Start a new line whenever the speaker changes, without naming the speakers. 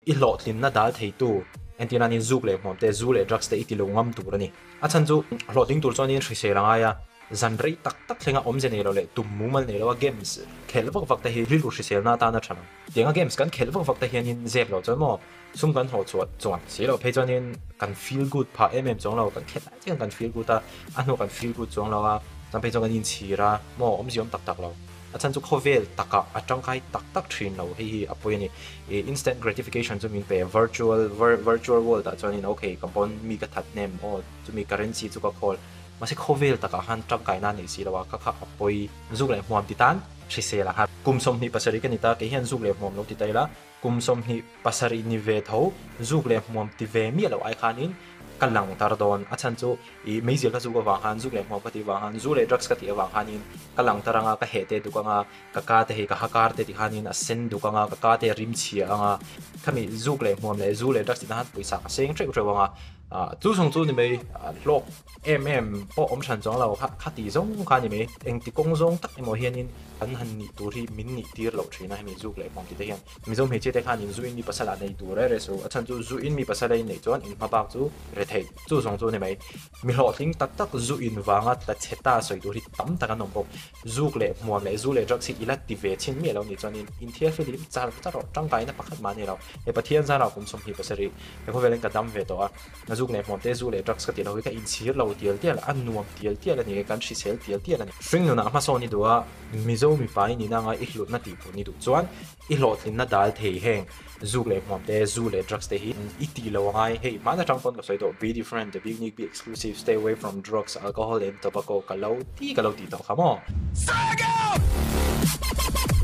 I hlawhtlinna dal theitu entirnanin zuk leh hmuam te, zu leh drugs te i ti lo ngam tur a ni. A chhan chu hlawhtling tur chuanin hrisel a ngai a, zan rei tak tak thlenga awmze nei lo leh tum mumal nei loa games khelh vak vak te hi rilru hriselna atan a tha lo. Tianga games kan khelh vak vak te hianin zep lo chuan maw sum kan hlawh chhuah chuan si lo phei chuanin kan feel good phah em em chuang lo, kan khelh lai chian kan feel good a, a hnuah kan feel good chuang lo a, chuan phei chuan kan inchhir a, maw awmzia awm tak tak lo. A chhan chu khawvel takah a tangkai tak tak thin lo, hei hi a pawi a ni. Ih instant gratification chu min pe virtual virtual world ah chuanin ok ka pawn mi ka that hnem aw chumi currency chu ka khawl mahse khawvel takah khan tangkai na nei si lo a kha kha a pawi zuk leh hmuam ti tan hrisel a khan kum 27 ka ni ta kei hian zuk leh hmuam lo ti ta ila kum 27 ni ve tho zuk leh hmuam ti ve miah loh ai khanin ka lang tar dawn. A chhan chu ih meizial ka zuk avang khan, zuk leh hmuam ka tih avang khan, zu leh drugs ka tih avang khanin ka lang tar anga, ka heh te duk anga, ka ka te hei ka ha kar te ti khanin a sen duk anga, ka ka te a rim chhia anga, khami zuk leh hmuam leh zu leh drugs tihna khan pawisa ka seng teuh teuh anga, ah chu zawng chu ni mai hlawk em em pawh awm hran chuang lo kha kha ti zawng kha ni mai. Engti kawng zawng tak emaw hianin kan han nih tur hi min nih tir loh thin a hemi zuk leh hmuam tih te hian. Mizo hmeichhia te khan in zu in mi pasal ah nei tur reh reh su, a chhan chu zu in mi pasal a in neih chuan in hma bak chu re theih chu zawng chu a ni mai. Mi hlawhtling tak tak zu in vanga tla chhe ta sawi tur hi tam tak an awm bawk. Zuk leh hmuam leh zu leh drugs hi i la ti ve chhin miah lo nih chuan in inthiar filim char char rawh tangkaina pakhat mah a ni lo. He Pathian zarah kum 27 he khawvelin ka dam ve tawh a, zuk leh hmuam te zu leh drugs ka tih loh hi ka inchhir lo tial tial a, a nuam tial tial a ni, kan hrisel tial tial a ni. Hring nunah hmasawn i duh a, Mizo mipa i nihna anga i hlutna tih pun i duh chuan I hlawhtlinna dal thei heng zuk leh hmuam te, zu leh drugs te hi i tih lo angai. Hei, hmana tang pawn ka sawi tawh, be different, the big nick, be exclusive, stay away from drugs, alcohol and tobacco ka lo ti ka lo tih tawh kha maw?
Sag out!